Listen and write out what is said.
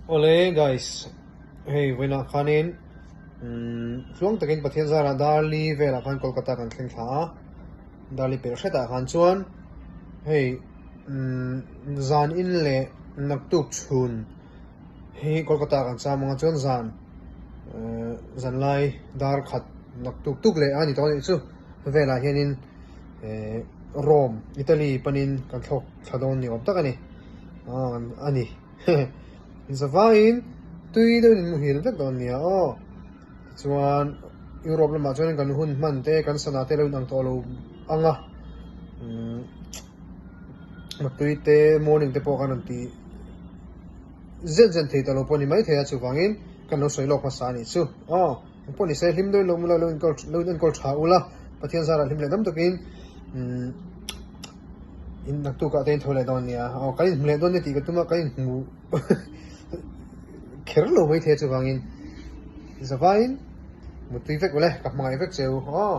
Awle guys, hei vawiinah khanin umm tluang takin Pathian zarah Darli velah khan Kolkata kan thleng thla a, Darli pelh hretah khan chuan hei umm zan in leh naktuk chhun hi Kolkata kan cham anga chuan zan ehh zanlai dar khat naktuk tuk leh a ni tawh a nih chu velah hianin ehh Rome, Italy panin kan thlawk thla dawn ni awm tak a ni a ni. Zavaiin tui deuhin in muhil vek dawn nia aw. Tichuan Europe lamah chuan kan hun hman te kan sana te lo inang tawh lo ang a, umm matui te morning te pawh kan rawn ti zen zen thei ta lo pawh a ni maithei a chuvangin kan lo sawi lawk hmasa a nih chu aw. Engpawh ni se hlim deuhin lo lo enkawl lo enkawl tha ula Pathian zarah hlim leh dam takin umm in naktukah te in tho leh dawn nia aw kan inhmu leh dawn nia tih ka tum a kan inhmu kher lo maithei chuvangin zavaiin mutui vek ule ka hmangaih vek che u aw.